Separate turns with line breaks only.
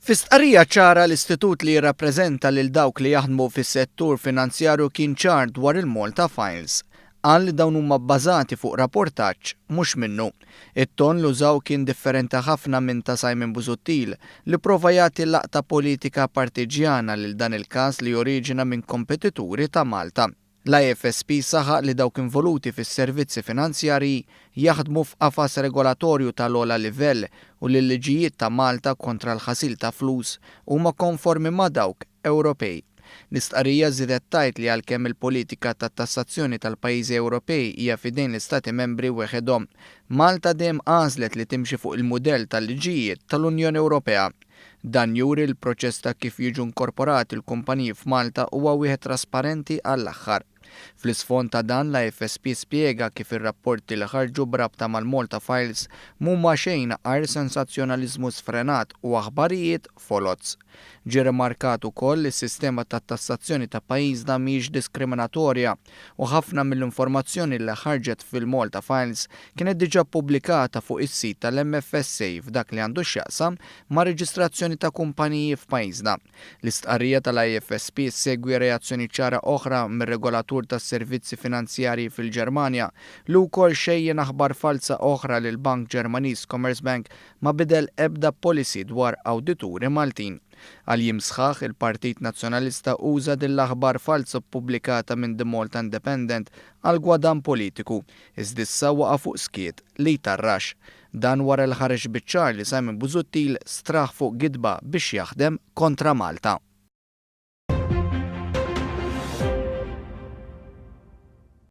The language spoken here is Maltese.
Fi stqarrija ċara l-istitut li jirrappreżenta lil dawk li jaħdmu fis-settur finanzjarju kien ċar dwar il-Malta Files. Qal li dawn huma bbażati fuq rapportaġġ mhux minnu. It-ton li użaw kien differenti ħafna minn ta' Simon Busuttil li prova jagħti laqta politika partiġġjana lil dan il-każ li oriġina minn kompetituri ta' Malta. L-IFSP saħaq li dawk involuti fis-servizzi finanzjarji jaħdmu f'qafas regolatorju tal-ogħla livell u li l-liġijiet ta' Malta kontra l-ħasil ta' flus huma konformi ma' dawk Ewropej. L-istqarrija żiedet tgħid li għalkemm il-politika tat-tassazzjoni tal-pajjiżi Ewropej hija f'idejn l-Istati Membri weħedhom, Malta dejjem għażlet li timxi fuq il-mudell tal-liġijiet tal-Unjoni Ewropea. Dan juri li l-proċess ta' kif jiġu inkorporati l-kumpaniji f'Malta huwa wieħed trasparenti għall-aħħar. Fl-isfond ta' dan, l-IFSP spjega kif ir-rapporti li ħarġu b'rabta mal-Malta Files m'huma xejn għajr sensazzjonaliżmu sfrenat u aħbarijiet foloz. Ġie rimarkat ukoll li s-sistema tat-tassazzjoni ta' pajjiżna mhijiex diskriminatorja u ħafna mill-informazzjoni li ħarġet fil-Malta Files kienet diġà ppubblikata fuq is-sit tal-MFSA f'dak li għandu x'jaqsam ma' reġistrazzjoni ta' kumpaniji f'pajjiżna. L-istqarrija tal-IFSP ssegwi reazzjoni ċara oħra mir-regolatur tas-servizzi finanzjarji fil-Ġermanja li wkoll xejjen aħbar falza oħra li l-bank Ġermaniż Commerzbank ma bidel ebda policy dwar awdituri Maltin. Għal jiem sħaħ, il-Partit Nazzjonalista uża din l-aħbar falza ppubblikata minn The Malta Independent għal gwadann politiku, iżda issa waqa' fuq skiet li jtarrax. Dan wara li ħareġ biċ-ċar li Simon Busuttil straħ fuq gidba biex jaħdem kontra Malta.